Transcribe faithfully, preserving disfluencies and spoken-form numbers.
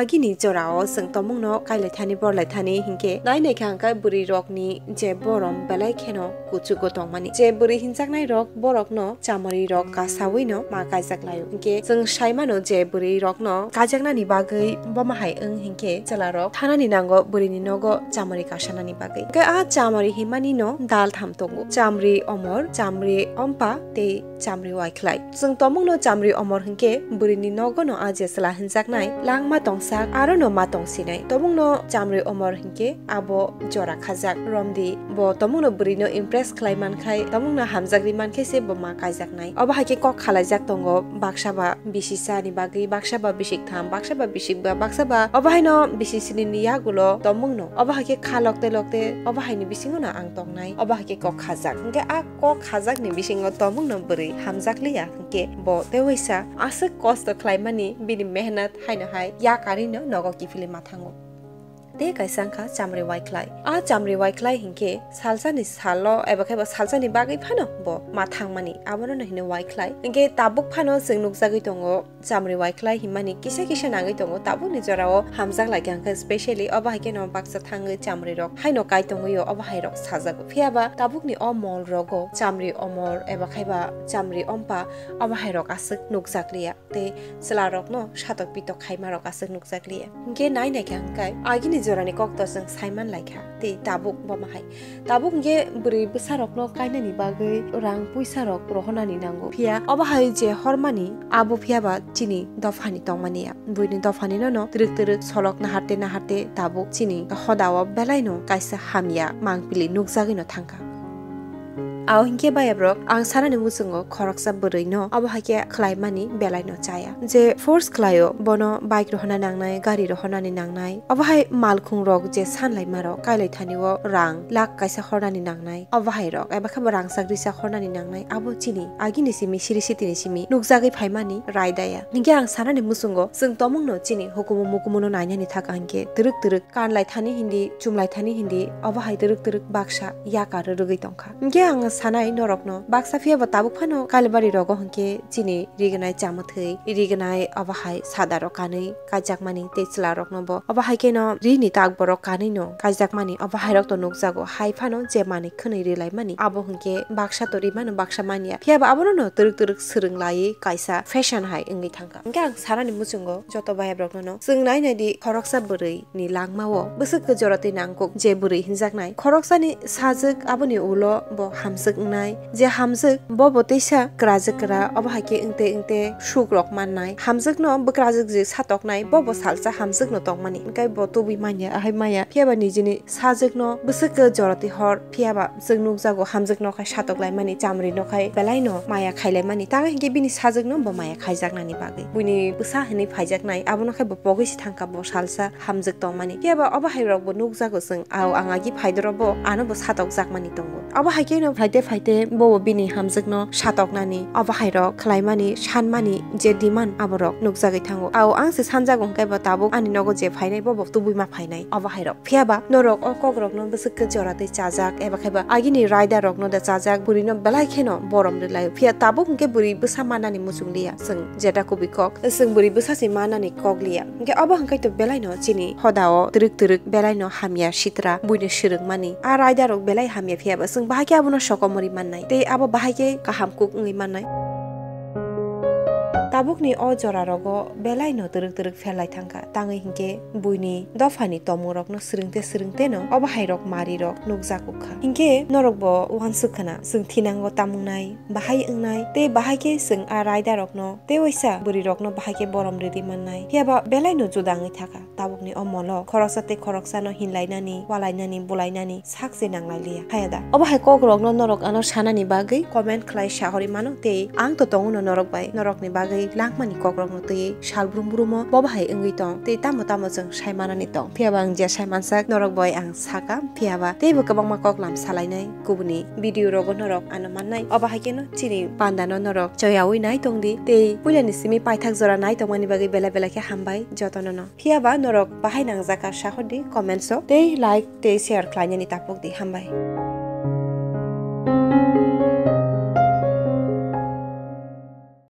Agini jorao chwng tongmungno kailaithani borlaithani hinkhe nai naikha hwnkhe bwrwi rokni je borom belai kheno kuchugo tongmani. Je bwrwi hinjaknai rok borokno chamari rok kasawino ma kaijak laio. Hinkhe chwng saimano je bwrwi rokno kaijaknani bagwi bomo hai wng hinkhe chwla rok thanani nango bwrwini nogo chamari kasanani bagwi. Hinkhe a chamari himani no dal tham tongo. Chamri omor, chamri ompa tei chamri waikhlai. Chwng tongmungno chamri omor hinkhe bwrwini nogono a je chwla hinjaknai langma tongsak arono ma tongsinai. Tongmungno chamri omor hinkhe abo jora khajak. Romdi bo tongmungno bwrwino impress khlai mankhai, tongmungno hamjakri mankhe se bo ma kaijaknai. Obo hai khe kok khalaijak tongo baksa ba bisisani bagwi, baksa ba bisiktham, baksa ba bisikba, baksa ba obo haino bisisnini yagulo tongmungno. Obo hai khe kha lokte lokte obo haini bisingono ang tongnai. Obo hai khe kok khajak. Hinkhe a kok khajakni bisingo tongmungno bwrwi hamjakliya hinkhe bo tewaisa aswk kosto khlaimani bini mehnat haino hai yakarino nogo kiphilwi ma thango. Tei kaisa wngkha chamri waikhlai. A chamri waikhlai hinkhe salsani salo eba khe bo salsani bagwi phano bo ma thangmani, abono no hino waikhlai. Hinkhe tabuk phano chwng nukjagwi tongo chamri waikhlai himmani kisa kisa nangwi tongo. Tabukni jorao hamjak lai kha hinkhe specially obo hai kheno baksa thangwi chamri rok haino kai tongwi o, obo hai rok sajago. Phiyaba tabukni o mall rogo chamri omor eba khe ba chamri ompa obo hai rok aswk nukjakliya. Tei chwla rokno satok pitok khaima rok aswk nukjakliya. Hinkhe nai naikha hwnkhe agini jorani kokto chwng saiman laikha tei tabuk bomo hai. Tabuk hinkhe bwrwi bwsa rokno kainani bagwi rang puisa rok rohornani nango. Phiya obo hai je hormani abo phiyaba chini dophani tongmani ya. Buini dophani nono twrwk twrwk solok naharte naharte tabuk chini hodao belaino kaisa hamya mangpili nukjagwino thangkha. Ao hinkhe bayabrok ang sanani muchungo khoroksa bwrwino obo hai khe khlaimani belaino chaya. Je force khlaio, bono bike rohorna nangnai, gari rohornani nangnai. Obo hai malkhung rok je sanlaima rok, kailai thani o rang lakh kaisa hornani nangnai. Obo hai rok, eba khe bo rang sak ri sak hornani nangnai. Abo chini agini simi, siri sitini simi nukjagwi phaimani raidaya. Hinkhe ang sanani muchungo chwng tongmungno chini hukumu mukumuno nainani thaka hinkhe twrwk twrwk kanlai thani hindi, chumlai thani hindi, obo hai twrwk twrwk baksa yakar rwgwi tongkha. Hinkhe ang sanai norokno, baksa phiyaba tabuk phano Kalibari rogo hinkhe chini rignai chamwthwi, rignai obo hai sada rok kanwi kaijakmani tei chwla rokno bo obo hai kheno rini tak borok kanwi no kaijakmani, obo hai rok to nukjago. Hai phano je manwi khwnwi rwlaimani abo hinkhe baksa to rimano, baksa manya, phiyaba abono no twrwk twrwk swrwng laiwi kaisa fashion hai wngwi thangkha. Hinkhe ang sanani muchungo joto bayabrokno no chwng nai nai di, khoroksa bwrwi ni langmao bwswk khe jora twi nangkuk je bwrwi hinjaknai. Khoroksani sajwk aboni ulo bo hamjwk wngnai. Je hamjwk bo bo teisa kwrajwk kwra, obo hai khe wngte wngte suk rok mannai. Hamjwkno bwkrajwk je satoknai, bo bo salsa hamjwkno tongmani. Hwnkhe bo tubui manya, ahai maya. Phiyaba nijini sajwkno bwswk khe jora twi hor, phiyaba chwng nukjago hamjwkno khai satok laimani, chamrino khai belaino maya khailaimani. Tamo hinkhe bini sajwkno bo maya khaijaknani bagwi buini bwsa hinwi phaijaknai, abono khai bo pogwi se thangkha bo salsa hamjwk tongmani. Phiyaba obo hai rok bo nukjago chwng, ao ang agi phaidoro bo ano bo satokjakmani tongo. Obo hai kheno phaite phaite bo bo bini hamjwkno satoknani, obo hai rok khlaimani, sanmani je demand aborok nukjagwi thango. Ao ang se sanjago hwnkhe bo tabuk ani nogo je phainai bo bo tubui ma phainai obo hai rok. Phiyaba norok o kok rokno bwswk khe jora twi chajak, eba khe ba agini raida rokno da chajak, bwrwi no belai kheno borom rwlai. Phiya tabuk hwnkhe bwrwi bwsa manani muchung liya chwng, jeta kubui kok chwng bwrwi bwsa se manani kok liya. Hwnkhe obo hwnkhe to belai no chini hoda o twrwk twrwk belai no hamya sitra buino swrwngmani. A raida rok belai hamya, phiyaba chwng bahai khe abono sokomori mannai tei abo bahai khe kaham kuk wngwi mannai. Tabukni o jora rogo belai no twrwk twrwk pherlai thangkha, tangwi hinkhe buini dophani tongmung rokno swrwngte swrwngte no obo hai rok mari rok nukjak ukha. Hinkhe norok bo uansuk khna, chwng thinango tamung nai, bahai wngnai tei bahai khe chwng a raida rokno tei waisa bwrwi rokno bahai khe borom rwdi mannai. Phiyaba belai no juda wngwi thaka. Tabukni o molo khoroksa tei khoroksano hinlainani, walainani, bulainani sak se nanglai liya, haya da? Obo hai kok rokno norok ano sanani bagwi comment khlai sahori mano tei ang to tongo no norok bai, norokni bagwi langmani kok rokno twiwi sal brum brumo bobo hai wngwi tong tei tamo tamo chwng sai manani tong. Phiyaba ang je sai mansak norok bai ang saka, phiyaba teibo kwbangma kok lam salainai kubuni video rogo norok ano mannai. Obo hai kheno chini panda no norok choyawi nai tong di tei puilani simi paithak jora nai tongmani bagwi belai belai khe hambai jotono no. Phiyaba norok bahai nangjak kha sahor di comments o tei like tei share khlainani tapuk di, hambai.